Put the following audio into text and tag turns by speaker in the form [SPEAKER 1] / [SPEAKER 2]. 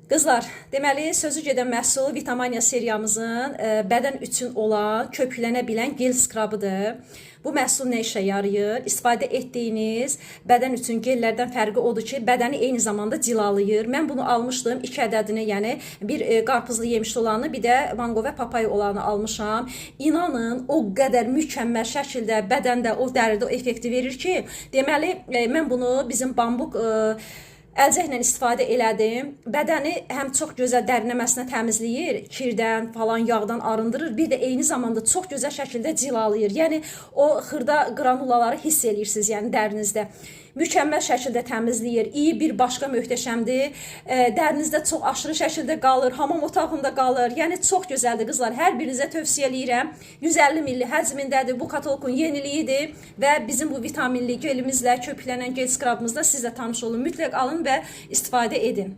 [SPEAKER 1] Qızlar, deməli sözü gedən məhsul Vitamania seriyamızın bədən üçün olan köpüklənə bilən gel skrabıdır. Bu məhsul nə işə yarayır? İstifadə etdiyiniz bədən üçün gellərdən fərqi odur ki, bədəni eyni zamanda cilalayır. Mən bunu almışdım 2 ədədini, yəni bir qarpızlı yemişli olanı, bir də mango və papaya olanı almışam. İnanın, o qədər mükəmməl şəkildə bədəndə o dəridə o effekti verir ki, deməli mən bunu bizim bambuk əlcəklə istifadə elədim. Bədəni həm çox gözəl dərinləməsinə təmizləyir, kirdən falan, yağdan arındırır. Bir də eyni zamanda çox gözəl şəkildə cilalayır. Yəni o xırda qranulaları hiss eləyirsiniz, yəni dərinizdə. Mükəmməl şəkildə təmizləyir. İyi bir başqa möhtəşəmdir. Dərinizdə çox aşırı şəkildə qalır, hamam otağında qalır. Yəni çox gözəldir qızlar. Hər birinizə tövsiyə eləyirəm. 150 milli həcmindədir. Bu kataloqun yeniliyidir və bizim bu vitaminli gelimizlə, köpüklənən gel skrabımızla siz də tanış olun. Mütləq alın və istifadə edin.